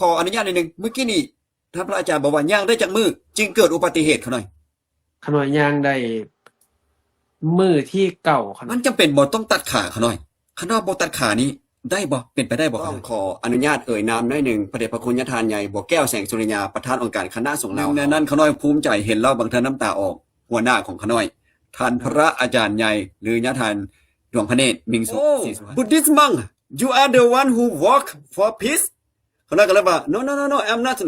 ຂໍອະນຸຍາດໜ້ອຍໜຶ່ງ ມື້ກີ້ນີ້ທ່ານພະອາຈານບອກວ່າຍ່າງໄດ້ຈັກມື້ຈຶ່ງເກີດອຸບັດຕິເຫດຂະນ້ອຍ? ຂະນ້ອຍຍ່າງໄດ້ມື້ທີເກົ້າຂະນ້ອຍ. ມັນຈຳເປັນບໍ່ຕ້ອງຕັດຂາຂະນ້ອຍ? ຄັນວ່າບໍ່ຕັດຂານີ້ໄດ້ບໍ່? ເປັນໄປໄດ້ບໍ່? ຕ້ອງຂໍອະນຸຍາດເອີ່ຍນາມໜ້ອຍໜຶ່ງ ພະເດດພະຄຸນຍາທ່ານໃຫຍ່ ບົວແກ້ວ ແສງສຸລິຍາ ປະທານອົງການຄະນະສົງລາວ. ໜຶ່ງໃນນັ້ນຂະນ້ອຍພູມໃຈເຫັນລາວບາງເທື່ອນ້ຳຕາອອກ ຫົວໜ້າຂອງຂະນ້ອຍ ທ່ານພະອາຈານໃຫຍ່ ຫຼືຍາທ່ານດວງພະເນດ ມິງສຸກ ສີສຸວັນ. Buddhist monk, you are the one who work for peace. ຂະນ້ອຍກໍເລີຍວ່າ No, no, no, no, I'm not.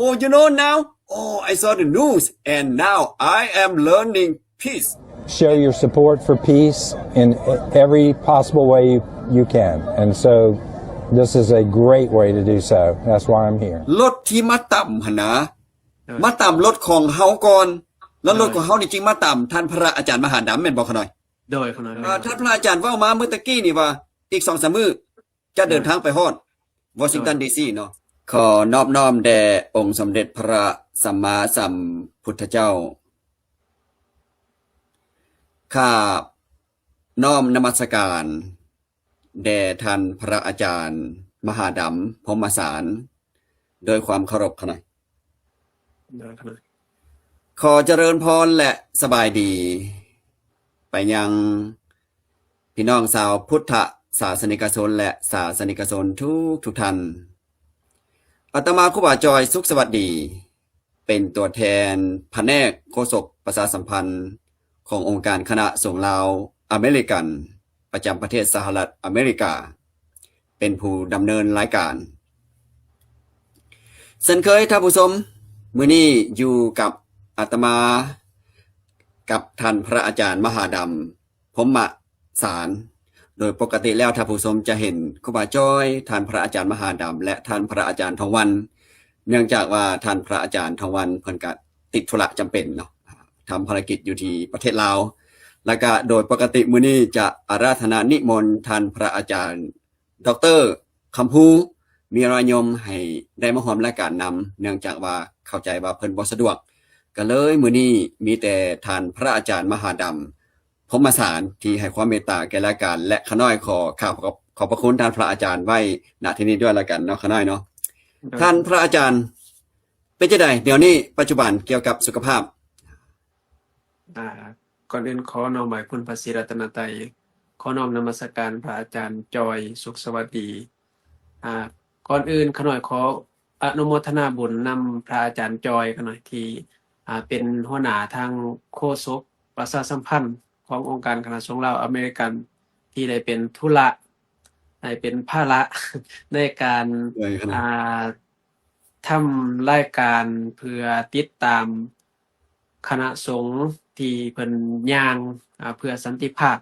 Oh, you know now? Oh, I saw the news and now I am learning peace. Show your support for peace in every possible way you, you can. And so this is a great way to do so. That's why I'm here. ລົດທີ່ມາຕຳຫັ້ນນະ ມາຕຳລົດຂອງເຮົາກ່ອນ ແລ້ວລົດຂອງເຮົານີ້ຈຶ່ງມາຕຳທ່ານພະອາຈານມະຫາດຳ ແມ່ນບໍ່ຂະນ້ອຍ? ໂດຍ ຂະນ້ອຍ. ເອີ ທ່ານພະອາຈານເວົ້າມາເມື່ອຕະກີ້ນີ້ວ່າ ອີກສອງສາມມື້ຈະເດີນທາງໄປຮອດວໍຊິງຕັນ ດີຊີ ເນາະ. ຂໍນອບນ້ອມແດ່ອົງສົມເດັດພະສຳມາສຳພຸດທະເຈົ້າ. ຂ້ານ້ອມນະມັດສະການແດ່ທ່ານພະອາຈານມະຫາດຳ ພົມມະສານ ດ້ວຍຄວາມເຄົາລົບຂະນ້ອຍ. ໂດຍ ຂະນ້ອຍ. ຂໍຈະເລີນພອນ ແລະ ສະບາຍດີໄປຍັງພີ່ນ້ອງຊາວພຸດທະສາສະນິກະຊົນ ແລະ ສາສະນິກະຊົນທຸກໆທ່ານ. ອາດຕະມາຄູບາຈອຍ ສຸກສະຫວັດດີ ເປັນຕົວແທນພະແນກໂຄສົກປະຊາສຳພັນຂອງອົງການຄະນະສົງລາວອາເມລິກັນ ປະຈຳປະເທດສະຫະລັດອາເມລິກາ ເປັນຜູ້ດຳເນີນລາຍການ. ເຊັ່ນເຄີຍທ່ານຜູ້ຊົມ, ມື້ນີ້ຢູ່ກັບອາດຕະມາ ກັບທ່ານພະອາຈານມະຫາດຳ ພົມມະສານ. ໂດຍປົກກະຕິແລ້ວທ່ານຜູ້ຊົມຈະເຫັນຄູບາຈ້ອຍ, ທ່ານພະອາຈານມະຫາດຳ ແລະ ທ່ານພະອາຈານທອງວັນ. ເນື່ອງຈາກວ່າທ່ານພະອາຈານທອງວັນເພິ່ນກະຕິດທຸລະຈຳເປັນເນາະ, ທຳພາລະກິດຢູ່ທີ່ປະເທດລາວ. ແລ້ວກະໂດຍປົກກະຕິມື້ນີ້ຈະອາລາທະນານິມົນທ່ານພະອາຈານ ດອກເຕີ ຄຳພູ ມີລາຍຍົມ ໃຫ້ໄດ້ມາຮ່ວມລາຍການນຳ, ເນື່ອງຈາກວ່າເຂົ້າໃຈວ່າເພິ່ນບໍ່ສະດວກ, ກະເລີຍມື້ນີ້ມີແຕ່ທ່ານພະອາຈານມະຫາດຳ ພົມມະສານ ທີ່ໃຫ້ຄວາມເມດຕາແກ່ລາຍການ ແລະ ຂະນ້ອຍຂໍຂາບຂອບ ຂອບພະຄຸນທ່ານພະອາຈານໄວ້ ນະ ທີ່ນີ້ດ້ວຍລະກັນເນາະ ຂະນ້ອຍເນາະ. ໂດຍ. ທ່ານພະອາຈານ ເປັນຈັ່ງໃດດຽວນີ້ ປັດຈຸບັນ ກ່ຽວກັບສຸຂະພາບ? ອາ ກ່ອນອື່ນຂໍນ້ອມໄຫວ້ຄຸນພະສີລັດຕະນະໄຕ, ຂໍນ້ອມນະມັດສະການພະອາຈານຈອຍ ສຸກສະຫວັດດີ. ອາ ກ່ອນອື່ນຂະນ້ອຍຂໍອະນຸໂມທະນາບຸນນຳພະອາຈານຈອຍຂະນ້ອຍ ທີ່ ອາ ເປັນຫົວໜ້າທາງໂຄສົກປະຊາສຳພັນຂອງອົງການຄະນະສົງລາວອາເມລິກັນ ທີ່ໄດ້ເປັນທຸລະ ໃຫ້ເປັນພາລະໃນການ ໂດຍ ຂະນ້ອຍ ອາ ທຳລາຍການເພື່ອຕິດຕາມ ຄະນະສົງທີ່ເພິ່ນຍ່າງ ອາ ເພື່ອສັນຕິພາບ,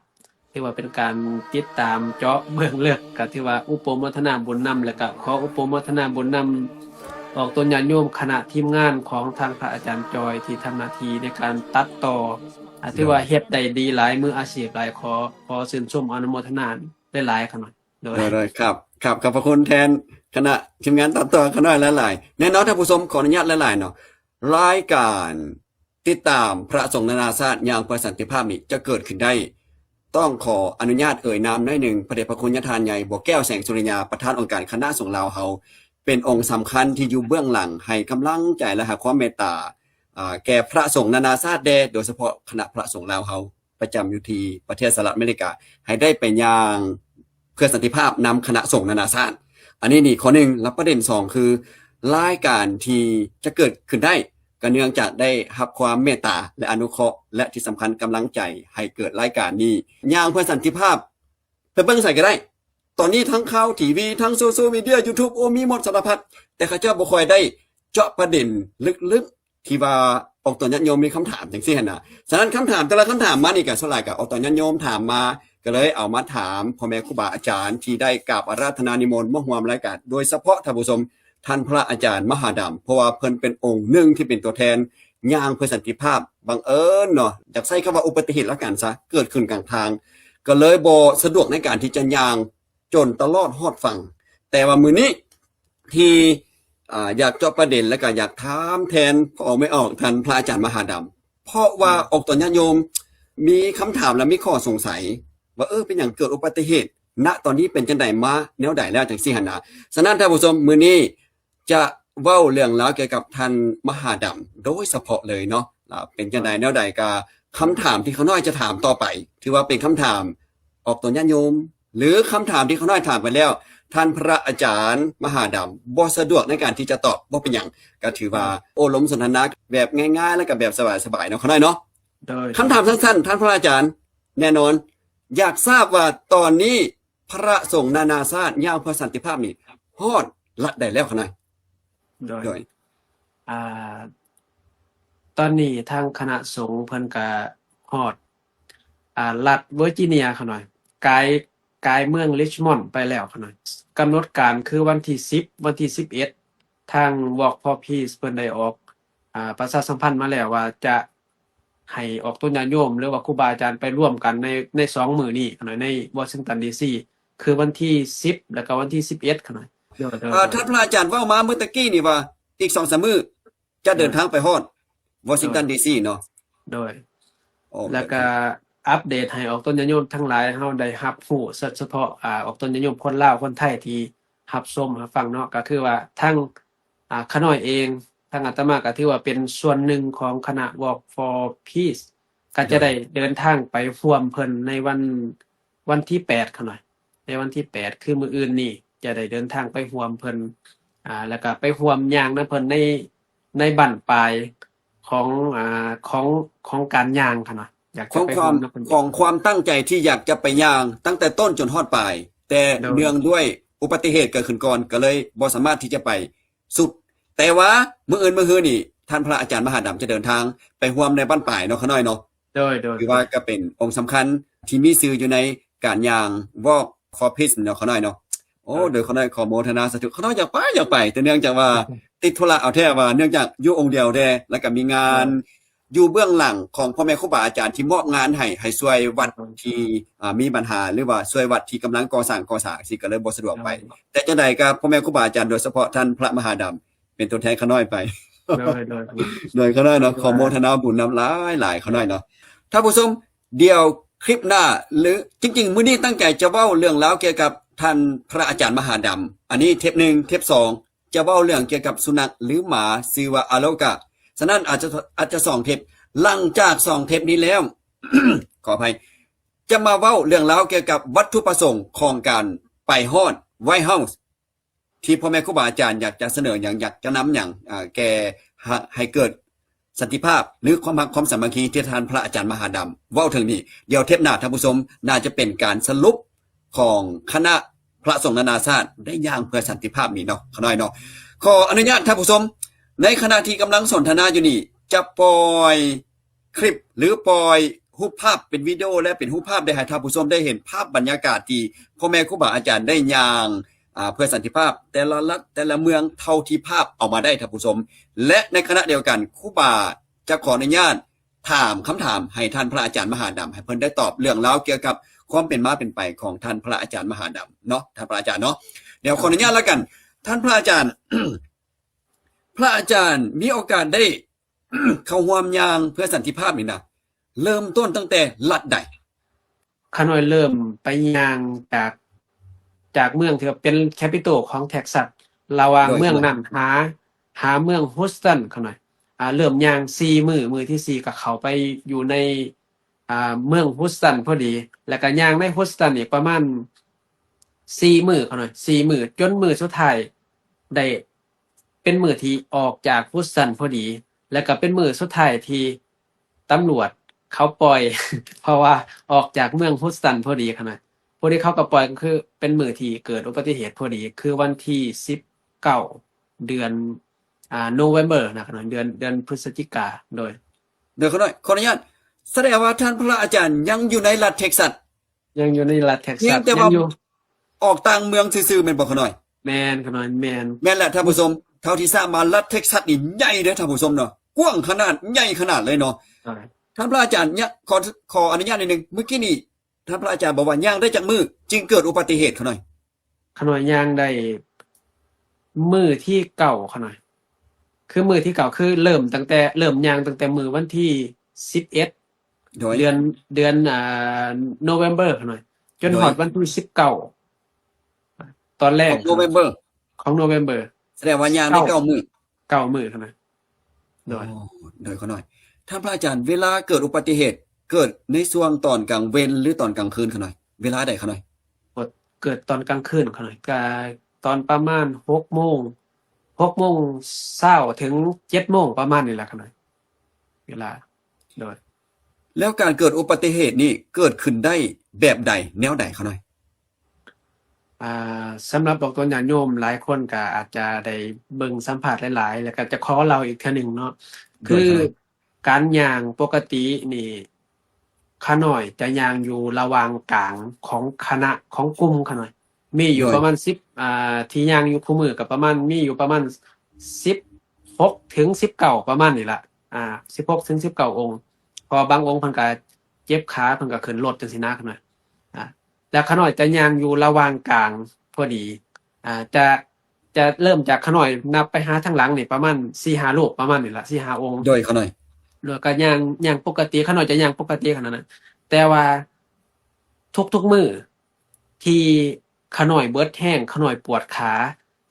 ຖືວ່າເປັນການຕິດຕາມເຈາະເບື້ອງເລິກ, ກະຖືວ່າອຸປະໂມທະນາບຸນນຳ ແລະ ກະຂໍອຸປະໂມທະນາບຸນນຳອອກຕົນຍາດໂຍມຄະນະທີມງານຂອງທາງພະອາຈານຈອຍ ທີ່ທຳໜ້າທີ່ໃນການຕັດຕໍ່ ອາ ຖືວ່າເຮັດໄດ້ດີຫຼາຍ, ມືອາຊີບຫຼາຍ, ຂໍ ຂໍຊື່ນຊົມອະນຸໂມທະນາຫຼາຍໆ ຂະນ້ອຍ. ໂດຍ ໂດຍ ໂດຍ ຄັບ ຄັບ ຂອບພະຄຸນແທນຄະນະທີມງານຕັດຕໍ່ຂະນ້ອຍຫຼາຍໆ. ແນ່ນອນທ່ານຜູ້ຊົມ ຂໍອະນຸຍາດຫຼາຍໆເນາະ, ລາຍການຕິດຕາມພະສົງນານາຊາດຍ່າງເພື່ອສັນຕິພາບນີ້ຈະເກີດຂຶ້ນໄດ້ ຕ້ອງຂໍອະນຸຍາດເອີ່ຍນາມໜ້ອຍໜຶ່ງ ພະເດດພະຄຸນຍາທ່ານໃຫຍ່ ບົວແກ້ວ ແສງສຸລິຍາ ປະທານອົງການຄະນະສົງລາວເຮົາ ເປັນອົງສຳຄັນທີ່ຢູ່ເບື້ອງຫຼັງ ໃຫ້ກຳລັງໃຈ ແລະ ໃຫ້ຄວາມເມດຕາ ອາ ແກ່ພະສົງນານາຊາດແດ່ ໂດຍສະເພາະຄະນະພະສົງລາວເຮົາ ປະຈຳຢູ່ທີ່ປະເທດສະຫະລັດອາເມລິກາ ໃຫ້ໄດ້ໄປຍ່າງເພື່ອສັນຕິພາບນຳຄະນະສົງນານາຊາດ. ອັນນີ້ນີ້ຂໍ້ໜຶ່ງ, ແລະ ປະເດັນສອງຄື ລາຍການທີ່ຈະເກີດຂຶ້ນໄດ້ ກໍເນື່ອງຈາກໄດ້ຮັບຄວາມເມດຕາ ແລະ ອະນຸເຄາະ ແລະ ທີ່ສຳຄັນກຳລັງໃຈໃຫ້ເກີດລາຍການນີ້ ຍ່າງເພື່ອສັນຕິພາບ ໄປເບິ່ງໃສກໍໄດ້. ຕອນນີ້ທັງຂ່າວ ທີວີ ທັງໂຊຊຽວມີເດຍ ຢູທູບ ໂອ້ ມີໝົດສາລະພັດ, ແຕ່ເຂົາເຈົ້າບໍ່ຄ່ອຍໄດ້ເຈາະປະເດັນເລິກໆ ທີ່ວ່າອອກຕົນຍາດໂຍມມີຄຳຖາມຈັ່ງຊີ້ຫັ້ນນະ. ສະນັ້ນຄຳຖາມແຕ່ລະຄຳຖາມມານີ້ກະສ່ວນຫຼາຍກະອອກຕົນຍາດໂຍມຖາມມາ, ກະເລີຍເອົາມາຖາມພໍ່ແມ່ຄູບາອາຈານທີ່ໄດ້ກາບອາລາທະນານິມົນມາຮ່ວມລາຍການ, ໂດຍສະເພາະທ່ານຜູ້ຊົມ ທ່ານພະອາຈານມະຫາດຳ, ເພາະວ່າເພິ່ນເປັນອົງໜຶ່ງທີ່ເປັນຕົວແທນຍ່າງເພື່ອສັນຕິພາບ. ບັງເອີນເນາະ, ຢາກໃຊ້ຄຳວ່າອຸບັດຕິເຫດລະກັນຊະ, ເກີດຂຶ້ນກາງທາງ, ກະເລີຍບໍ່ສະດວກໃນການທີ່ຈະຍ່າງ ຈົນຕະຫຼອດຮອດຝັ່ງ. ແຕ່ວ່າມື້ນີ້ທີ່ ອາ ຢາກເຈາະປະເດັນ ແລະ ກະຢາກຖາມແທນພໍ່ອອກແມ່ອອກ ທ່ານພະອາຈານມະຫາດຳ, ເພາະວ່າອອກຕົນຍາດໂຍມມີຄຳຖາມ ແລະ ມີຂໍ້ສົງໄສວ່າ ເອີ ເປັນຫຍັງເກີດອຸບັດຕິເຫດ ນະຕອນນີ້ເປັນຈັ່ງໃດ ມາແນວໃດແລ້ວ ຈັ່ງຊີ້ຫັ້ນນະ. ສະນັ້ນທ່ານຜູ້ຊົມ ມື້ນີ້ ຈະເວົ້າເລື່ອງລາວກ່ຽວກັບທ່ານມະຫາດຳໂດຍສະເພາະເລີຍເນາະ ລະເປັນຈັ່ງໃດແນວໃດ ກະຄຳຖາມທີ່ຂ້ານ້ອຍຈະຖາມຕໍ່ໄປ ຖືວ່າເປັນຄຳຖາມອອກຕົນຍາດໂຍມ ຫຼືຄຳຖາມທີ່ຂ້ານ້ອຍຖາມໄປແລ້ວ ທ່ານພະອາຈານມະຫາດຳບໍ່ສະດວກໃນການທີ່ຈະຕອບ ບໍ່ເປັນຫຍັງ ກະຖືວ່າໂອ້ລົມສົນທະນາແບບງ່າຍໆ ແລະກະແບບສະບາຍໆເນາະ ຂ້ານ້ອຍເນາະ. ໂດຍ ຄຳຖາມສັ້ນໆ ທ່ານພະອາຈານ ແນ່ນອນ ຢາກຊາບວ່າຕອນນີ້ ພະສົງນານາຊາດຍ່າງເພື່ອສັນຕິພາບນີ້ຮອດລັດໃດແລ້ວຂະນ້ອຍ? ໂດຍ ໂດຍ ອ່າ ຕອນນີ້ທາງຄະນະສົງເພິ່ນກະຮອດ ອ່າ ລັດເວີຈິເນຍຂະນ້ອຍ ກາຍ ກາຍເມືອງລິດມອນໄປແລ້ວຂະນ້ອຍ. ກຳນົດການຄືວັນທີສິບ ວັນທີສິບເອັດ ທາງ Walk for Peace ເພິ່ນໄດ້ອອກ ອ່າ ປະຊາສຳພັນມາແລ້ວວ່າຈະ ໃຫ້ອອກຕົນຍາດໂຍມ ຫຼືວ່າຄູບາອາຈານໄປລວມກັນໃນ ໃນສອງມື້ນີ້ຂະນ້ອຍ ໃນວໍຊິງຕັນ ດີຊີ ຄືວັນທີສິບ ແລ້ວກໍວັນທີສິບເອັດຂະນ້ອຍ. ໂດຍ ໂດຍ ເອີ ໂດຍ ທ່ານພະອາຈານເວົ້າມາເມື່ອຕະກີ້ນີ້ວ່າ ອີກສອງສາມມື້ຈະເດີນທາງໄປຮອດວໍຊິງຕັນ ໂດຍ ດີຊີເນາະ. ໂດຍ ໂອເຄ ແລ້ວກໍອັບເດດໃຫ້ອອກຕົນຍາດໂຍມທັງຫຼາຍເຮົາໄດ້ຮັບຮູ້ ສະ ສະເພາະ ອາ ອອກຕົນຍາດໂຍມຄົນລາວຄົນໄທທີ່ຮັບຊົມຮັບຟັງເນາະ ກໍຄືວ່າທັງ ອາ ຂ້ານ້ອຍເອງ ທາງອາດຕະມາກໍຖືວ່າເປັນສ່ວນໜຶ່ງຂອງຄະນະ Walk for Peace ກໍຈະໄດ້ເດີນທາງໄປຮ່ວມເພິ່ນໃນວັນ ວັນທີແປດຂະນ້ອຍ ໃນວັນທີແປດ ຄືມື້ອື່ນນີ້ ຈະໄດ້ເດີນທາງໄປຮ່ວມເພິ່ນ ອາ ແລ້ວກໍໄປຮ່ວມຍ່າງນຳເພິ່ນໃນ ໃນບັ້ນປາຍຂອງ ອາ ຂອງ ຂອງການຍ່າງຂະນ້ອຍ ຢາກຈະໄປຮ່ວມນຳເພິ່ນ ຂອງຄວາມຕັ້ງໃຈທີ່ຢາກຈະໄປຍ່າງຕັ້ງແຕ່ຕົ້ນຈົນຮອດປາຍ ແຕ່ ໂດຍ ເນື່ອງດ້ວຍອຸບັດຕິເຫດເກີດຂຶ້ນກ່ອນ ກໍເລີຍບໍ່ສາມາດທີ່ຈະໄປ ສຸດ ແຕ່ວ່າມື້ອື່ນມື້ຮືນີ້ ທ່ານພະອາຈານມະຫາດຳຈະເດີນທາງໄປຮ່ວມໃນບັ້ນປາຍເນາະ ຂ້ານ້ອຍເນາະ. ໂດຍ ໂດຍ ຖືວ່າກໍເປັນອົງສຳຄັນທີ່ມີຊື່ຢູ່ໃນການຍ່າງ Walk for Peace ເນາະ ຂ້ານ້ອຍເນາະ. ໂອ້ ໂດຍ ໂດຍ ຂ້ານ້ອຍຂໍໂມທະນາສາທຸ ຂ້ານ້ອຍຢາກໄປ ຢາກໄປ ແຕ່ເນື່ອງຈາກວ່າຕິດທຸລະເອົາແທ້ວ່າ ເນື່ອງຈາກຢູ່ອົງດຽວແດ່ ແລ້ວກໍມີງານ ໂດຍ ຢູ່ເບື້ອງຫຼັງຂອງພໍ່ແມ່ຄູບາອາຈານທີ່ມອບງານໃຫ້ ໃຫ້ຊ່ວຍວັດ ໂດຍ ທີ່ ອ່າ ມີບັນຫາ ຫຼືວ່າຊ່ວຍວັດທີ່ກຳລັງກໍ່ສ້າງ ກໍ່ສ້າງ ຊີ້ ກໍເລີຍບໍ່ສະດວກໄປ. ໂດຍ ແຕ່ຈັ່ງໃດກໍພໍ່ແມ່ຄູບາອາຈານ ໂດຍສະເພາະທ່ານພະມະຫາດຳ ເປັນຕົວແທນຂ້ານ້ອຍໄປ. ໂດຍ ໂດຍ ໂດຍ ຂ້ານ້ອຍເນາະ ໂດຍ ຂໍໂມທະນາບຸນນຳຫຼາຍໆ ຂ້ານ້ອຍເນາະ. ທ່ານຜູ້ຊົມ ດຽວຄລິບໜ້າ ຫຼື ຈິງໆ ມື້ນີ້ຕັ້ງໃຈຈະເວົ້າເລື່ອງລາວກ່ຽວກັບທ່ານພະອາຈານມະຫາດຳ ອັນນີ້ເທບໜຶ່ງ ເທບສອງ ຈະເວົ້າເລື່ອງກ່ຽວກັບສຸນັກ ຫຼື ໝາ ຊື່ວ່າ ອາໂລກະ ສະນັ້ນອາດຈະ ອາດຈະສອງເທບ. ຫຼັງຈາກສອງເທບນີ້ແລ້ວ ຂໍອະໄພ ຈະມາເວົ້າເລື່ອງລາວກ່ຽວກັບວັດຖຸປະສົງຂອງການໄປຮອດ White House ທີ່ພໍ່ແມ່ຄູບາອາຈານຢາກຈະສະເໜີຫຍັງ ຢາກຈະນຳຫຍັງ ອາ ແກ່ ໃຫ້ເກີດສັນຕິພາບ ຫຼື ຄວາມຮັກຄວາມສາມັກຄີທີ່ທ່ານພະອາຈານມະຫາດຳເວົ້າເຖິງນີ້. ດຽວເທບໜ້າທ່ານຜູ້ຊົມ ໜ້າຈະເປັນການສະຫຼຸບຂອງຄະນະພະສົງນານາຊາດໄດ້ຍ່າງເພື່ອສັນຕິພາບນີ້ເນາະ ຂ້ານ້ອຍເນາະ. ຂໍອະນຸຍາດທ່ານຜູ້ຊົມ ໃນຂະນະທີ່ກຳລັງສົນທະນາຢູ່ນີ້ ຈະປ່ອຍ ຄລິບ ຫຼື ປ່ອຍຮູບພາບເປັນວິດີໂອ ແລະ ເປັນຮູບພາບໄດ້ໃຫ້ທ່ານຜູ້ຊົມໄດ້ເຫັນພາບບັນຍາກາດທີ່ພໍ່ແມ່ຄູບາອາຈານໄດ້ຍ່າງ ອາ ເພື່ອສັນຕິພາບ ແຕ່ລະລັດ ແຕ່ລະເມືອງ ເທົ່າທີ່ພາບເອົາມາໄດ້ທ່ານຜູ້ຊົມ. ແລະ ໃນຂະນະດຽວກັນ ຄູບາຈະຂໍອະນຸຍາດຖາມຄຳຖາມໃຫ້ທ່ານພະອາຈານມະຫາດຳ ໃຫ້ເພິ່ນໄດ້ຕອບເລື່ອງລາວກ່ຽວກັບຄວາມເປັນມາເປັນໄປຂອງທ່ານພະອາຈານມະຫາດຳເນາະ ທ່ານພະອາຈານເນາະ. ດຽວຂໍອະນຸຍາດລະກັນ ທ່ານພະອາຈານ ພະອາຈານມີໂອກາດໄດ້ ເຂົ້າຮ່ວມຍ່າງເພື່ອສັນຕິພາບນີ້ນະ ເລີ່ມຕົ້ນຕັ້ງແຕ່ລັດໃດ? ຂ້ານ້ອຍເລີ່ມໄປຍ່າງຈາກ ຈາກເມືອງທີ່ວ່າເປັນ capital ຂອງ Texas ລະຫວ່າງເມືອງນັ້ນຫາ ຫາເມືອງ Houston ຂ້ານ້ອຍ ອາ ເລີ່ມຍ່າງສີ່ມື້ ມື້ທີສີ່ກໍເຂົ້າໄປຢູ່ໃນ ອາ ເມືອງ Houston ພໍດີ ແລ້ວກໍຍ່າງໃນ Houston ນີ້ປະມານສີ່ມື້ ຂ້ານ້ອຍ ສີ່ມື້ ຈົນມື້ສຸດທ້າຍໄດ້ ເປັນມື້ທີ່ອອກຈາກ Houston ພໍດີ ແລ້ວກໍເປັນມື້ສຸດທ້າຍທີ່ຕຳຫຼວດເຂົາປ່ອຍ ເພາະວ່າອອກຈາກເມືອງ Houston ພໍດີ ຂະນະ ພໍດີເຂົາກໍປ່ອຍ ກໍຄືເປັນມື້ທີ່ເກີດອຸບັດຕິເຫດພໍດີ ຄືວັນທີສິບເກົ້າ ເດືອນ ອ່າ November ນະ ຂະນະ ເດືອນ ເດືອນພຶສຈິກາ ໂດຍ ໂດຍ ຂະນ້ອຍ ຂໍອະນຸຍາດ ສະແດງວ່າທ່ານພະອາຈານຍັງຢູ່ໃນລັດ Texas ຍັງຢູ່ໃນລັດ Texas ຍັງຢູ່ ອອກຕ່າງເມືອງຊື່ໆ ແມ່ນບໍ່ຂະນ້ອຍ? ແມ່ນຂະນ້ອຍ ແມ່ນ ແມ່ນແຫຼະທ່ານຜູ້ຊົມ ເທົ່າທີ່ຊາບມາລັດ Texas ນີ້ໃຫຍ່ເດ້ທ່ານຜູ້ຊົມເນາະ ກວ້າງຂະໜາດ ໃຫຍ່ຂະໜາດເລີຍເນາະ. ທ່ານພະອາຈານ ຍະ ຂໍ ຂໍອະນຸຍາດໜ້ອຍໜຶ່ງ ມື້ກີ້ນີ້ທ່ານພະອາຈານບອກວ່າຍ່າງໄດ້ຈັກມື້ຈຶ່ງເກີດອຸບັດຕິເຫດຂະນ້ອຍ? ຂະນ້ອຍຍ່າງໄດ້ມື້ທີເກົ້າຂະນ້ອຍ ຄືມື້ທີເກົ້າ ຄືເລີ່ມຕັ້ງແຕ່ ເລີ່ມຍ່າງຕັ້ງແຕ່ມື້ວັນທີສິບເອັດ ໂດຍ ເດືອນ ເດືອນ ອ່າ November ຂະນ້ອຍ ຈົນຮອດວັນທີສິບເກົ້າ ຕອນແລງຂອງ November ຂອງ November ສະແດງວ່າຍ່າງໄດ້ເກົ້າມື້ ເກົ້າມື້ຫັ້ນນະ. ໂດຍ ອໍ ໂດຍ ຂະນ້ອຍ ທ່ານພະອາຈານ ເວລາເກີດອຸບັດຕິເຫດ ເກີດໃນຊ່ວງຕອນກາງເວັນ ຫຼື ຕອນກາງຄືນຂະນ້ອຍ? ເວລາໃດຂະນ້ອຍ? ເກີດຕອນກາງຄືນຂະນ້ອຍ ກະຕອນປະມານຫົກໂມງ ຫົກໂມງເຊົ້າເຖິງເຈັດໂມງ ປະມານນີ້ລະຂະນ້ອຍ ເວລາ. ໂດຍ ແລ້ວການເກີດອຸບັດຕິເຫດນີ້ເກີດຂຶ້ນໄດ້ແບບໃດ ແນວໃດຂະນ້ອຍ? ອ່າ ສຳລັບອອກຕົນຍາດໂຍມ ຫຼາຍຄົນກະອາດຈະໄດ້ເບິ່ງສຳພາດຫຼາຍໆ ແລ້ວກະຈະຂໍເລົ່າອີກເທື່ອໜຶ່ງເນາະ ຄື ການຍ່າງປົກກະຕິນີ້ ຂະນ້ອຍຈະຍ່າງຢູ່ລະຫວ່າງກາງຂອງຄະນະ ຂອງກຸ່ມຂະນ້ອຍ ມີຢູ່ປະມານສິບ ອ່າ ທີ່ຍ່າງຢູ່ຄູ່ມື້ກະປະມານ ມີຢູ່ປະມານສິບຫົກເຖິງສິບເກົ້າ ປະມານນີ້ລະ ອ່າ ສິບຫົກເຖິງສິບເກົ້າອົງ ເພາະວ່າບາງອົງເພິ່ນກະເຈັບຂາ ເພິ່ນກະຂຶ້ນລົດຈັ່ງຊີ້ນະຂະນ້ອຍ ອ່າ ແລ້ວຂະນ້ອຍຈະຍ່າງຢູ່ລະຫວ່າງກາງພໍດີ ອ່າ ຈະ ຈະເລີ່ມຈາກຂະນ້ອຍນັບໄປຫາທາງຫຼັງນີ້ປະມານສີ່ຫ້າຮູບ ປະມານນີ້ລະ ສີ່ຫ້າອົງ ໂດຍ ຂະນ້ອຍ ແລ້ວກະຍ່າງ ຍ່າງປົກກະຕິ ຂະນ້ອຍຈະຍ່າງປົກກະຕິຂະນ້ອຍນະ ແຕ່ວ່າທຸກໆມື້ທີ່ຂະນ້ອຍເບິດແຮງ ຂະນ້ອຍປວດຂາ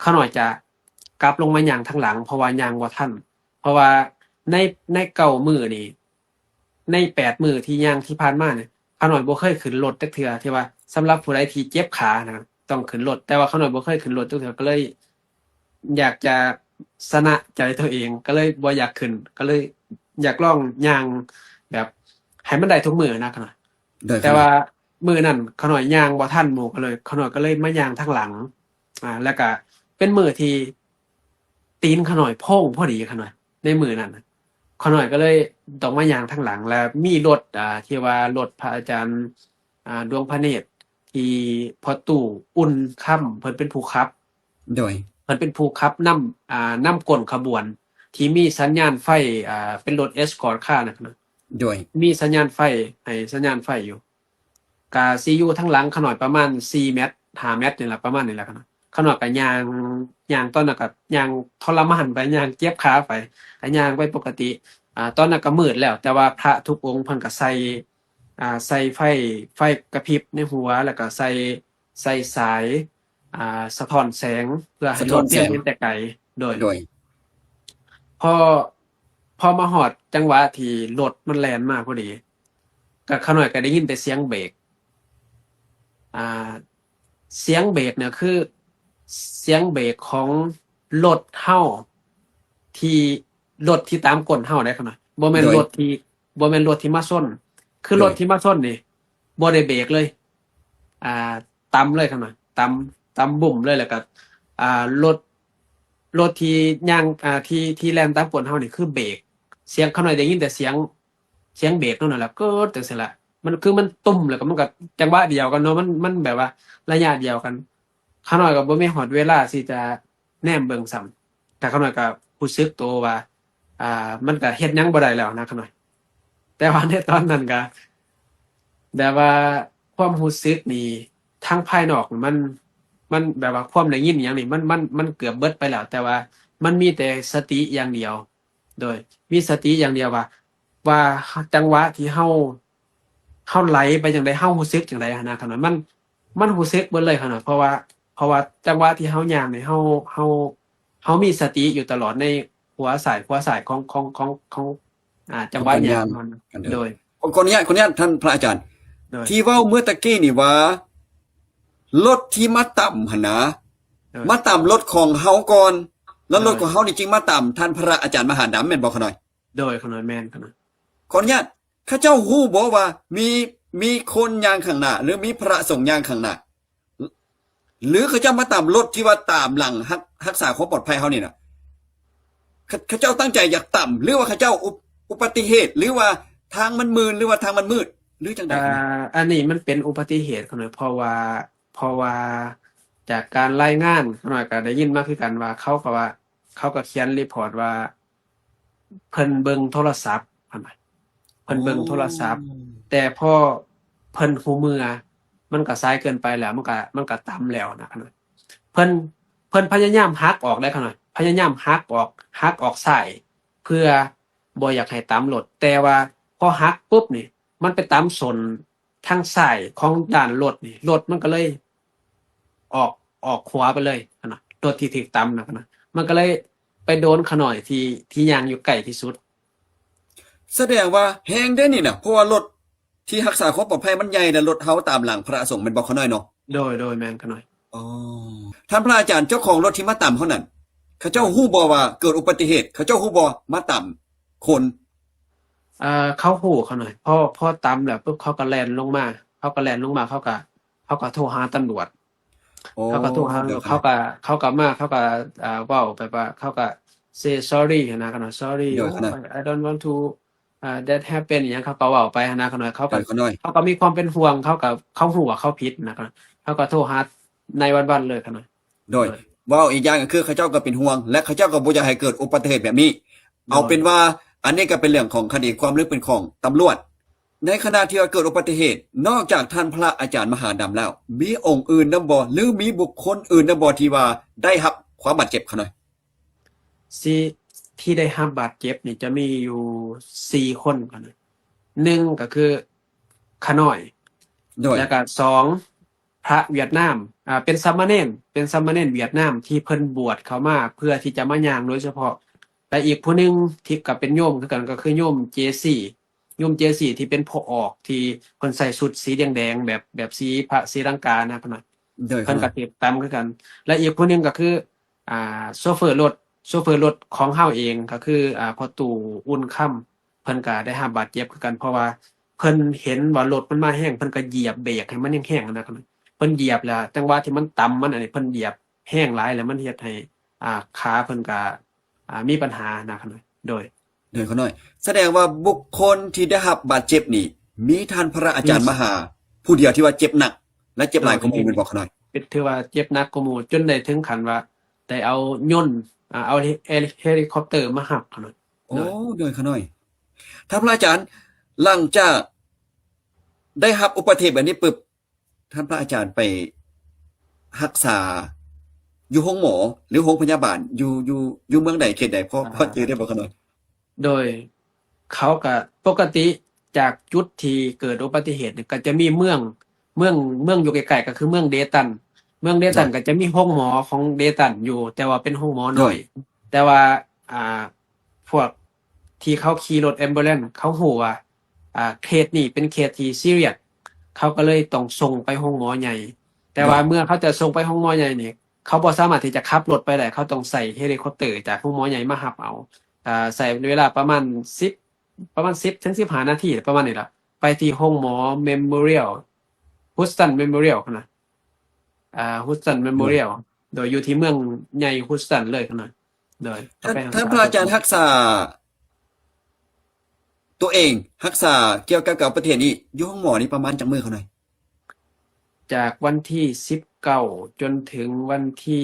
ຂະນ້ອຍຈະກັບລົງມາຍ່າງທາງຫຼັງ ເພາະວ່າຍ່າງບໍ່ທັນ ເພາະວ່າໃນ ໃນເກົ້າມື້ນີ້ ໃນແປດມື້ທີ່ຍ່າງທີ່ຜ່ານມານີ້ ຂະນ້ອຍບໍ່ເຄີຍຂຶ້ນລົດຈັກເທື່ອ ທີ່ວ່າສຳລັບຜູ້ໃດທີ່ເຈັບຂານະ ຕ້ອງຂຶ້ນລົດ ແຕ່ວ່າຂະນ້ອຍບໍ່ເຄີຍຂຶ້ນລົດຈັກເທື່ອ ກະເລີຍຢາກຈະຊະນະໃຈຕົວເອງ ກະເລີຍບໍ່ຢາກຂຶ້ນ ກະເລີຍຢາກລອງຍ່າງແບບໃຫ້ມັນໄດ້ທຸກມື້ນະຂະນ້ອຍ ໂດຍ ແຕ່ວ່າມື້ນັ້ນຂະນ້ອຍຍ່າງບໍ່ທັນໝູ່ ກະເລີຍ ຂະນ້ອຍກະເລີຍມາຍ່າງທາງຫຼັງ ອ່າ ແລ້ວກະເປັນມື້ທີ່ຕີນຂະນ້ອຍໂພງພໍດີຂະນ້ອຍ ໃນມື້ນັ້ນນະ ຂະນ້ອຍກະເລີຍຕ້ອງມາຍ່າງທາງຫຼັງ ແລ້ວມີລົດ ອ່າ ທີ່ວ່າລົດພະອາຈານ ອ່າ ດວງພະເນດ ທີ່ພໍ່ຕູ້ອຸ່ນຄຳ ເພິ່ນເປັນຜູ້ຂັບ ໂດຍ ເພິ່ນເປັນຜູ້ຂັບນຳ ອ່າ ນຳກົ້ນຂະບວນ ທີ່ມີສັນຍານໄຟ ອ່າ ເປັນລົດເອສຄອດຄານະ ໂດຍ ມີສັນຍານໄຟ ໃຫ້ສັນຍານໄຟຢູ່ ກະຊິຢູ່ທາງຫຼັງຂະນ້ອຍປະມານສີ່ແມັດ ຫ້າແມັດນີ້ລະ ປະມານນີ້ລະຂະນ້ອຍ ຂະນ້ອຍກະຍ່າງ ຍ່າງ ຕອນນັ້ນກະຍ່າງທໍລະມານໄປ ຍ່າງເຈັບຂາໄປ ກະຍ່າງໄປປົກກະຕິ ອ່າ ຕອນນັ້ນກະມືດແລ້ວ ແຕ່ວ່າພະທຸກອົງເພິ່ນກະໃສ່ ອ່າ ໃສ່ໄຟ ໄຟກະພິບໃນຫົວ ແລ້ວກະໃສ່ ໃສ່ສາຍ ອ່າ ສະທ້ອນແສງ ເພື່ອໃຫ້ລົດເຫັນແຕ່ໄກ ໂດຍ ໂດຍ ພໍ ພໍມາຮອດຈັງຫວະທີ່ລົດມັນແລ່ນມາພໍດີ ກະ ຂະນ້ອຍກະໄດ້ຍິນແຕ່ສຽງເບກ ອ່າ ສຽງເບກນີ້ຄືສຽງເບກຂອງລົດເຮົາ ທີ່ ລົດທີ່ຕາມກົ້ນເຮົາເດ້ຂະນ້ອຍ ບໍ່ແມ່ນລົດທີ່ ບໍ່ແມ່ນລົດທີ່ມາຊົນ ຄືລົດທີ່ມາຊົນນີ້ບໍ່ໄດ້ເບກເລີຍ ອ່າ ຕຳເລີຍຂະນ້ອຍ ຕຳ ຕຳບຸ້ມເລີຍ ແລ້ວກະ ອ່າ ລົດ ລົດທີ່ຍ່າງ ອ່າ ທີ່ ທີ່ແລ່ນຕາມກົ້ນເຮົານີ້ຄືເບກ ສຽງ ຂະນ້ອຍໄດ້ຍິນແຕ່ສຽງ ສຽງເບກເທົ່ານັ້ນລະ ເກີດຈັ່ງຊີ້ລະ ມັນຄືມັນຕຸ້ມ ແລ້ວກະມັນກະຈັງຫວະດຽວກັນເນາະ ມັນ ມັນແບບວ່າໄລຍະດຽວກັນ ຂະນ້ອຍກະບໍ່ມີຮອດເວລາທີ່ຈະແນມເບິ່ງຊ້ຳ ແຕ່ຂະນ້ອຍກະຮູ້ສຶກໂຕວ່າ ອ່າ ມັນກະເຮັດຫຍັງບໍ່ໄດ້ແລ້ວນະຂະນ້ອຍ ແຕ່ວ່າໃນຕອນນັ້ນກະ ແບບວ່າຄວາມຮູ້ສຶກນີ້ ທາງພາຍນອກມັນ ມັນແບບວ່າຄວາມໄດ້ຍິນອີ່ຫຍັງນີ້ ມັນ ມັນ ມັນເກືອບເບິດໄປແລ້ວ ແຕ່ວ່າມັນມີແຕ່ສະຕິຢ່າງດຽວ ໂດຍມີສະຕິຢ່າງດຽວວ່າ ວ່າ ຈັງຫວະທີ່ເຮົາ ເຮົາໄຫຼໄປຈັ່ງໃດ ເຮົາຮູ້ສຶກຈັ່ງໃດຫັ້ນນະ ຄັນວ່າມັນ ມັນຮູ້ສຶກເບິດເລີຍຫັ້ນນະ ເພາະວ່າ ເພາະວ່າຈັງຫວະທີ່ເຮົາຍ່າງນີ້ ເຮົາ ເຮົາ ເຮົາມີສະຕິຢູ່ຕະຫຼອດໃນຂົວຊ້າຍ ຂົວຊ້າຍຂອງ ຂອງ ຂອງ ຂອງ ອ່າ ຈັງຫວະຍ່າງນັ້ນ ໂດຍ ຂໍອະນຸຍາດ ຂໍອະນຸຍາດທ່ານພະອາຈານ ໂດຍ ທີ່ເວົ້າເມື່ອຕະກີ້ນີ້ວ່າ ລົດທີ່ມາຕຳຫັ້ນນະ ໂດຍ ມາຕຳລົດຂອງເຮົາກ່ອນ ແລ້ວລົດ ໂດຍ ຂອງເຮົານີ້ຈຶ່ງມາຕຳທ່ານພະອາຈານມະຫາດຳ ແມ່ນບໍ່ຂະນ້ອຍ? ໂດຍ ຂະນ້ອຍ ແມ່ນ ຂະນ້ອຍ ຂໍອະນຸຍາດ ເຂົາເຈົ້າຮູ້ບໍ່ວ່າມີ ມີຄົນຍ່າງຂ້າງໜ້າ ຫຼື ມີພະສົງຍ່າງຂ້າງໜ້າ ຫຼື ເຂົາເຈົ້າມາຕາມລົດທີ່ວ່າຕາມຫຼັງ ຮັກ ຮັກສາຄວາມປອດໄພເຮົານີ້ນະ ເຂົາ ເຂົາເຈົ້າຕັ້ງໃຈຢາກຕຳ ຫຼືວ່າເຂົາເຈົ້າອຸ ອຸບັດຕິເຫດ ຫຼືວ່າທາງມັນມື່ນ ຫຼືວ່າທາງມັນມືດ ຫຼືຈັ່ງໃດ? ອ່າ ອັນນີ້ມັນເປັນອຸບັດຕິເຫດຂະນ້ອຍ ເພາະວ່າ ເພາະວ່າຈາກການລາຍງານຂະນ້ອຍກະໄດ້ຍິນມາຄືກັນວ່າ ເຂົາກະວ່າ ເຂົາກະຂຽນຣີພອດວ່າ ເພິ່ນເບິ່ງໂທລະສັບ ເພິ່ນວ່າ ເພິ່ນເບິ່ງໂທລະສັບ ແຕ່ພໍເພິ່ນຮູ້ເມື່ອ ມັນກະສາຍເກີນໄປແລ້ວ ມັນກະ ມັນກະຕຳແລ້ວນະຂະນ້ອຍ ເພິ່ນ ເພິ່ນພະຍາຍາມຫັກອອກເດ້ຂະນ້ອຍ ພະຍາຍາມຫັກອອກ ຫັກອອກຊ້າຍ ເພື່ອບໍ່ຢາກໃຫ້ຕຳລົດ ແຕ່ວ່າພໍຫັກປຸບນີ້ ມັນໄປຕຳສົ້ນທາງຊ້າຍຂອງດ້ານລົດນີ້ ລົດມັນກະເລີຍ ອອກ ອອກຂວາໄປເລີຍຫັ້ນນະ ລົດທີ່ຖືກຕຳນະຫັ້ນນະ ມັນກໍເລີຍໄປໂດນຂະນ້ອຍທີ່ ທີ່ຍ່າງຢູ່ໃກ້ທີ່ສຸດ. ສະແດງວ່າແຮງເດ້ນີ້ນະ ເພາະວ່າລົດທີ່ຮັກສາຄວາມປອດໄພມັນໃຫຍ່ ແລະ ລົດເຮົາຕາມຫຼັງພະສົງແມ່ນບໍ່ຂະນ້ອຍເນາະ? ໂດຍ ໂດຍ ແມ່ນຂະນ້ອຍ. ອໍ ທ່ານພະອາຈານ ເຈົ້າຂອງລົດທີ່ມາຕຳເຮົານັ້ນ ເຂົາເຈົ້າຮູ້ບໍ່ວ່າເກີດອຸບັດຕິເຫດ? ເຂົາເຈົ້າຮູ້ບໍ່ມາຕຳຄົນ? ເອີ ເຂົາຮູ້ຂະນ້ອຍ ພໍ ພໍຕຳແລ້ວປຶບ ເຂົາກໍແລ່ນລົງມາ ເຂົາກໍແລ່ນລົງມາ ເຂົາກໍ ເຂົາກໍໂທຫາຕຳຫຼວດ. ໂອ້ ເຂົາກໍໂທຫາ ໂດຍ ເຂົາກໍ ເຂົາກໍມາ ເຂົາກໍ ອ່າ ເວົ້າແບບວ່າ ເຂົາກໍ say sorry ຫັ້ນນະຂະນ້ອຍ sorry ໂດຍ ໂອ້ ຂະນ້ອຍ I don't want to ອ່າ that happen ອີ່ຫຍັງ ເຂົາກໍເວົ້າໄປຫັ້ນນະຂະນ້ອຍ ເຂົາກໍ ໂດຍ ຂະນ້ອຍ ເຂົາກໍມີຄວາມເປັນຫ່ວງ ເຂົາກໍ ເຂົາຮູ້ວ່າເຂົາຜິດນະ ເຂົາກໍໂທຫານາຍວັນວັນເລີຍຂະນ້ອຍ. ໂດຍ ໂດຍ ເວົ້າອີກຢ່າງກໍຄື ເຂົາເຈົ້າກໍເປັນຫ່ວງ ແລະ ເຂົາເຈົ້າກໍບໍ່ຢາກໃຫ້ເກີດອຸບັດຕິເຫດແບບນີ້. ໂດຍ ເອົາເປັນວ່າ ອັນນີ້ກໍເປັນເລື່ອງຂອງຄະດີຄວາມ ຫຼື ເປັນຂອງຕຳຫຼວດ. ໃນຂະນະທີ່ວ່າເກີດອຸບັດຕິເຫດ ນອກຈາກທ່ານພະອາຈານມະຫາດຳແລ້ວ ມີອົງອື່ນນຳບໍ່ ຫຼື ມີບຸກຄົນອື່ນນຳບໍ່ທີ່ວ່າໄດ້ຮັບຄວາມບາດເຈັບຂະນ້ອຍ? ທີ່ ທີ່ໄດ້ຮັບບາດເຈັບນີ້ຈະມີຢູ່ສີ່ຄົນ ໜຶ່ງກໍຄືຂະນ້ອຍ ໂດຍ ແລ້ວກໍສອງ ພະຫວຽດນາມ ອ່າ ເປັນສາມະເນນ ເປັນສາມະເນນຫວຽດນາມທີ່ເພິ່ນບວດເຂົ້າມາເພື່ອທີ່ຈະມາຍ່າງໂດຍສະເພາະ ແລະ ອີກຜູ້ໜຶ່ງທີ່ກໍເປັນໂຍມຄືກັນ ກໍຄືໂຍມເຈຊີ ໂຍມເຈຊີທີ່ເປັນພໍ່ອອກ ທີ່ເພິ່ນໃສ່ຊຸດສີແດງໆ ແບບ ແບບສີພະສີລັງການະ ເພິ່ນວ່າ ໂດຍ ເພິ່ນກໍຖືກຕຳຄືກັນ ແລະ ອີກຜູ້ໜຶ່ງກໍຄື ອ່າ ໂຊເຟີລົດ ໂຊເຟີລົດຂອງເຮົາເອງ ກໍຄື ອ່າ ພໍ່ຕູ້ອຸ່ນຄຳ ເພິ່ນກໍໄດ້ຮັບບາດເຈັບຄືກັນ ເພາະວ່າເພິ່ນເຫັນວ່າລົດມັນມາແຮງ ເພິ່ນກໍຢຽບເບຣກໃຫ້ມັນແຮງໆ ນະ ເພິ່ນຢຽບແລ້ວ ຈັງຫວະທີ່ມັນຕຳມັນ ອັນນີ້ ເພິ່ນຢຽບແຮງຫຼາຍ ແລ້ວມັນເຮັດໃຫ້ ອ່າ ຂາເພິ່ນກໍ ອ່າ ມີບັນຫານະ ໂດຍ ໂດຍ ຂະນ້ອຍ ສະແດງວ່າບຸກຄົນທີ່ໄດ້ຮັບບາດເຈັບນີ້ ມີທ່ານພະອາຈານ ມີ ມະຫາ ຜູ້ດຽວທີ່ວ່າເຈັບໜັກ ແລະ ເຈັບຫຼາຍກວ່າໝູ່ ໂດຍ ແມ່ນບໍ່ຂະນ້ອຍ? ເປັນ ຖືວ່າເຈັບໜັກກວ່າໝູ່ ຈົນໄດ້ເຖິງຂັ້ນວ່າໄດ້ເອົາຍົນ ອ່າ ເອົາເຮ ເຮລິຄອບເຕີມາຮັບຂະນ້ອຍ. ໂອ້ ໂດຍ ໂດຍ ຂະນ້ອຍ ທ່ານພະອາຈານ ຫຼັງຈາກໄດ້ຮັບອຸບັດຕິເຫດແບບນີ້ປຶບ ທ່ານພະອາຈານໄປຮັກສາຢູ່ໂຮງໝໍ ຫຼື ໂຮງພະຍາບານ ຢູ່ ຢູ່ ຢູ່ເມືອງໃດ ເຂດໃດ ພໍ ພໍຈື່ໄດ້ບໍ່ຂະນ້ອຍ? ໂດຍ ເຂົາກະ ປົກກະຕິຈາກຈຸດທີ່ເກີດອຸບັດຕິເຫດນີ້ ກະຈະມີເມືອງ ເມືອງ ເມືອງຢູ່ໃກ້ໆ ກະຄືເມືອງເດຕັນ ເມືອງເດຕັນ ໂດຍ ກະຈະມີໂຮງໝໍຂອງເດຕັນຢູ່ ແຕ່ວ່າເປັນໂຮງໝໍນ້ອຍ ໂດຍ ແຕ່ວ່າ ອ່າ ພວກທີ່ເຂົາຂີ່ລົດແອມບູແລນ ເຂົາຮູ້ວ່າ ອ່າ ເຄສນີ້ເປັນເຄສທີ່ຊີຣຽສ ເຂົາກໍເລີຍຕ້ອງສົ່ງໄປໂຮງໝໍໃຫຍ່ ແຕ່ວ່າ ໂດຍ ເມື່ອເຂົາຈະສົ່ງໄປໂຮງໝໍໃຫຍ່ນີ້ ເຂົາບໍ່ສາມາດທີ່ຈະຂັບລົດໄປໄດ້ ເຂົາຕ້ອງໃຊ້ເຮລິຄອບເຕີຈາກໂຮງໝໍໃຫຍ່ມາຮັບເອົາ ອ່າ ໃຊ້ເວລາປະມານສິບ ປະມານສິບເຖິງສິບຫ້ານາທີ ປະມານນີ້ລະ ໄປທີ່ໂຮງໝໍ Memorial Houston Memorial ນະ ອ່າ Houston Memorial ໂດຍ ໂດຍ ຢູ່ທີ່ເມືອງໃຫຍ່ Houston ເລີຍຂະນ້ອຍ. ໂດຍ ທ່ານ ທ່ານພະອາຈານຮັກສາຕົວເອງ ຮັກສາກ່ຽວກັບກັບປະເທດນີ້ ຢູ່ໂຮງໝໍນີ້ປະມານຈັກມື້ຂະນ້ອຍ? ຈາກວັນທີສິບເກົ້າຈົນເຖິງວັນທີ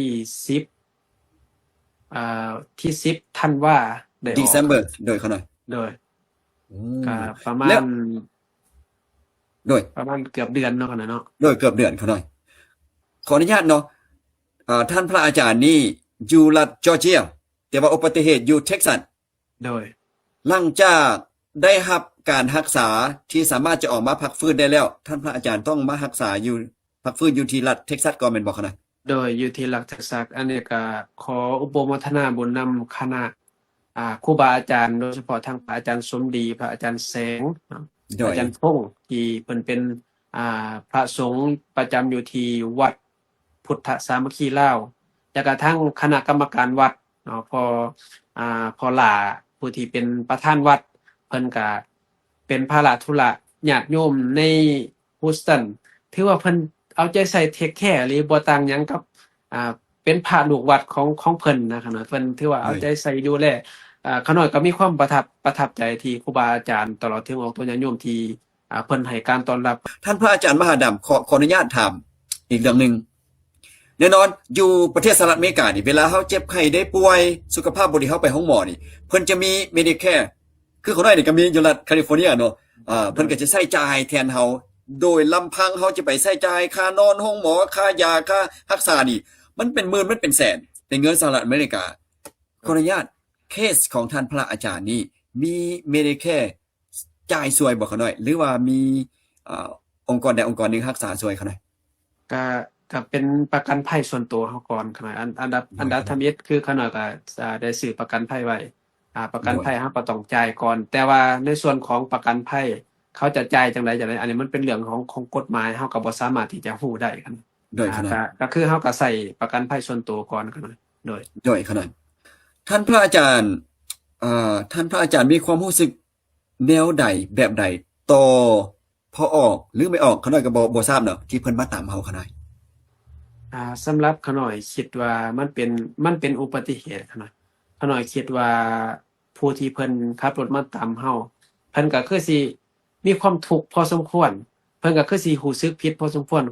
ສິບ ອ່າ ທີສິບທັນວາ ໄດ້ອອກ December ໂດຍ ຂະນ້ອຍ ໂດຍ ອືມ ກະປະມານ ແລ້ວ ໂດຍ ປະມານເກືອບເດືອນເນາະ ຂະນ້ອຍເນາະ ໂດຍ ເກືອບເດືອນຂະນ້ອຍ. ຂໍອະນຸຍາດເນາະ ອ່າ ທ່ານພະອາຈານນີ້ຢູ່ລັດຈອເຈຍ ແຕ່ວ່າອຸບັດຕິເຫດຢູ່ເທັກຊັດ ໂດຍ ຫຼັງຈາກໄດ້ຮັບການຮັກສາທີ່ສາມາດຈະອອກມາພັກຟື້ນໄດ້ແລ້ວ ທ່ານພະອາຈານຕ້ອງມາຮັກສາຢູ່ ພັກຟື້ນຢູ່ທີ່ລັດເທັກຊັດກ່ອນແມ່ນບໍ່ຄະນະ? ໂດຍ ຢູ່ທີ່ລັດເທັກຊັດ ອັນນີ້ກະຂໍອະນຸໂມທະນາບຸນນຳຄະນະ ອ່າ ຄູບາອາຈານ ໂດຍສະເພາະທັງພະອາຈານສົມດີ ພະອາຈານແສງເນາະ ໂດຍ ອາຈານພົງ ທີ່ເພິ່ນເປັນ ອ່າ ພະສົງປະຈຳຢູ່ທີ່ວັດ ພຸດທະສາມັກຄີລາວ ແລ້ວກະທັງຄະນະກຳມະການວັດເນາະ ພໍ່ ອ່າ ພໍ່ຫຼ້າ ຜູ້ທີ່ເປັນປະທານວັດ ເພິ່ນກະເປັນພາລະທຸລະ ຍາດໂຍມໃນ Houston ຖືວ່າເພິ່ນເອົາໃຈໃສ່ take care ອີ່ຫຼີ ບໍ່ຕ່າງຫຍັງກັບ ອ່າ ເປັນພະລູກວັດຂອງ ຂອງເພິ່ນນະ ຂະນ້ອຍ ເພິ່ນຖືວ່າເອົາໃຈໃສ່ດູແລ ໂດຍ ອ່າ ຂະນ້ອຍກໍມີຄວາມປະທັບ ປະທັບໃຈທີ່ຄູບາອາຈານ ຕະຫຼອດເຖິງອອກຕົວຍາດໂຍມທີ່ ອ່າ ເພິ່ນໃຫ້ການຕ້ອນຮັບ. ທ່ານພະອາຈານມະຫາດຳ ຂໍ ຂໍອະນຸຍາດຖາມອີກເລື່ອງໜຶ່ງ. ແນ່ນອນ ຢູ່ປະເທດສະຫະລັດອາເມລິການີ້ ເວລາເຮົາເຈັບໄຂ້ໄດ້ປ່ວຍ ສຸຂະພາບບໍ່ດີ ເຮົາໄປໂຮງໝໍນີ້ ເພິ່ນຈະມີ Medicare ຄືຂະນ້ອຍນີ້ກໍມີຢູ່ລັດ California ເນາະ ເພິ່ນກໍຈະໃຊ້ຈ່າຍແທນເຮົາ ໂດຍລຳພັງເຮົາຈະໄປໃຊ້ຈ່າຍຄ່ານອນໂຮງໝໍ ຄ່າຢາ ຄ່າຮັກສານີ້ ມັນເປັນໝື່ນ ມັນເປັນແສນ ເປັນເງິນສະຫະລັດອາເມລິກາ. ຂໍອະນຸຍາດ ເຄສຂອງທ່ານພະອາຈານນີ້ ມີ Medicare ຈ່າຍຊ່ວຍບໍ່ຂະນ້ອຍ ຫຼືວ່າມີ ເອີ ອົງກອນໃດອົງກອນໜຶ່ງຮັກສາຊ່ວຍຂະນ້ອຍ? ກະ ກໍເປັນປະກັນໄພສ່ວນໂຕເຮົາກ່ອນຂະນ້ອຍ. ອັນ ອັນດັບ ໂດຍ ອັນດັບທຳອິດຄືຂະນ້ອຍກໍ ອ່າ ໄດ້ຊື້ປະກັນໄພໄວ້ ອ່າ ປະກັນໄພເຮົາກໍຕ້ອງຈ່າຍກ່ອນ ໂດຍ ແຕ່ວ່າໃນສ່ວນຂອງປະກັນໄພເຂົາຈະຈ່າຍຈັ່ງໃດຈັ່ງໃດ ອັນນີ້ມັນເປັນເລື່ອງຂອງ ຂອງກົດໝາຍ ເຮົາກໍບໍ່ສາມາດທີ່ຈະຮູ້ໄດ້ຂະນ້ອຍ. ໂດຍ ອ່າ ຂະນ້ອຍ ກໍ ກໍຄືເຮົາກໍໃຊ້ປະກັນໄພສ່ວນໂຕກ່ອນຂະນ້ອຍ. ໂດຍ ໂດຍ ຂະນ້ອຍ. ທ່ານພະອາຈານ ເອີ ທ່ານພະອາຈານມີຄວາມຮູ້ສຶກແນວໃດ ແບບໃດຕໍ່ພໍ່ອອກ ຫຼື ແມ່ອອກ ຂະນ້ອຍກໍບໍ່ ບໍ່ຊາບເນາະ ທີ່ເພິ່ນມາຕຳເຮົາຂະນ້ອຍ? ອ່າ ສຳລັບຂະນ້ອຍຄິດວ່າມັນເປັນ ມັນເປັນອຸບັດຕິເຫດຂະນ້ອຍ. ຂະນ້ອຍຄິດວ່າຜູ້ທີ່ເພິ່ນຂັບລົດມາຕຳເຮົາ ເພິ່ນກໍຄືຊິ ມີຄວາມທຸກພໍສົມຄວນ ເພິ່ນກໍຄືຊິຮູ້ສຶກຜິດພໍສົມຄວນ.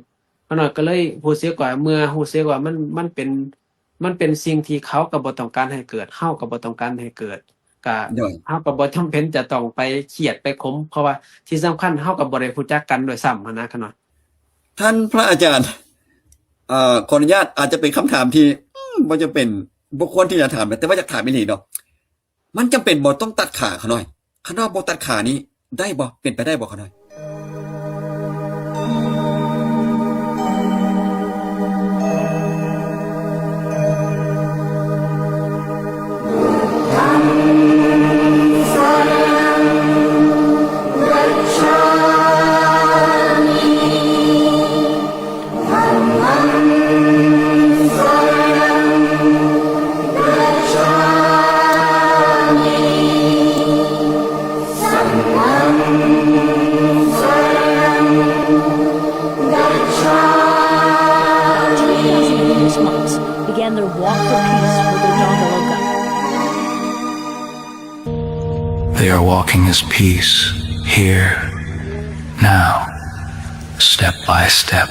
ຂ້ານ້ອຍກໍເລີຍຮູ້ສຶກວ່າ ເມື່ອຮູ້ສຶກວ່າມັນ ມັນເປັນ ມັນເປັນສິ່ງທີ່ເຂົາກໍບໍ່ຕ້ອງການໃຫ້ເກີດ ເຮົາກໍບໍ່ຕ້ອງການໃຫ້ເກີດ ກະ ໂດຍ ເຮົາກໍບໍ່ຈຳເປັນຈະຕ້ອງໄປຄຽດໄປຂົມ ເພາະວ່າທີ່ສຳຄັນເຮົາກໍບໍ່ໄດ້ຮູ້ຈັກກັນດ້ວຍຊ້ຳຫັ້ນນະ ຂ້ານ້ອຍ. ທ່ານພະອາຈານ ເອີ ຂໍອະນຸຍາດ ອາດຈະເປັນຄຳຖາມທີ່ ອືມ ບໍ່ຈຳເປັນ ບໍ່ຄວນທີ່ຈະຖາມ ແຕ່ວ່າຢາກຖາມອີ່ຫຼີເນາະ. ມັນຈຳເປັນບໍ່ຕ້ອງຕັດຂາ ຂ້ານ້ອຍ? ຄັນວ່າບໍ່ຕັດຂານີ້ໄດ້ບໍ່? ເປັນໄປໄດ້ບໍ່ ຂ້ານ້ອຍ? Two thousand Buddhist monks began their walk for peace with their Dhamma Loka. They are walking this peace here, now, step by step.